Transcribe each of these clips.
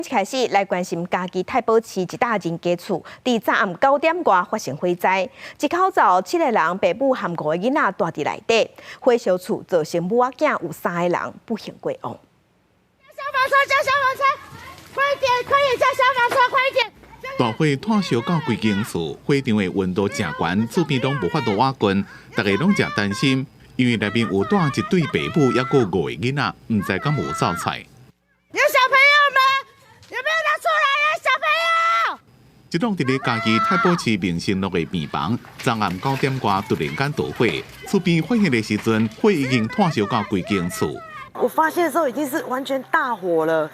一開始來關心嘉義太保市一搭人家厝，佇昨暗9點外發生火災，一口灶七个人，爸母含五个囡仔蹛佇內底，火燒厝造成母仔囝有三個人不幸過往。消防車，叫消防車，快點，快點叫消防車，快點！大火湠燒到規間厝，火場的溫度誠懸，厝邊攏無法度倚近，大家攏誠擔心，因為內面有蹛一對爸母，猶閣有五個囡仔，毋知敢有走出來。有小朋友嗎？有沒有拿出來啊？小朋友！這棟佇咧嘉義太保市民生路的病房，昨暗9點外突然間著火，厝邊發現的時陣，火已經湠燒到規間厝。我發現的時候已經是完全大火了，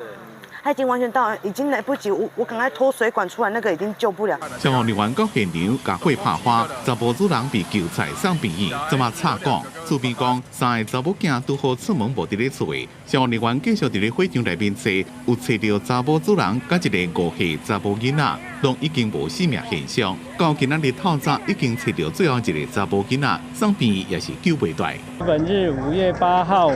它已經完全到，已經來不及。我趕快拖水管出來，那個已經救不了。消防人員到現場共火拍花，查埔主人被救出來送病院，這馬插講，厝邊講三个查某囝拄好出門無佇咧厝的，消防人員繼續佇咧火場內面揣，有揣著查某主人佮一个5歲查某囡仔，攏已經無生命現象。到今仔日透早已經揣著最後一个查某囡仔，送病院也是救袂回來。本日5月8號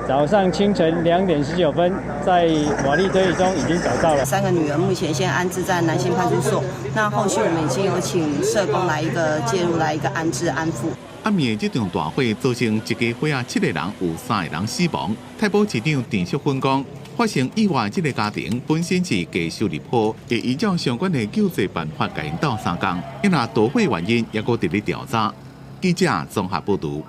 早上清晨2點19分，在瓦礫堆中已經找到了三個女兒，目前先安置在南興派出所。那後續我們已經有請社工來一個介入，來一個安置安撫。暗暝的這場大火造成一家伙仔七個人，有三個人死亡。太保市長鄭淑芬講，發生意外這个家庭本身是低收入戶，會依照相關的救濟辦法共𪜶鬥相共。因若著火原因猶閣佇咧調查。記者綜合報導。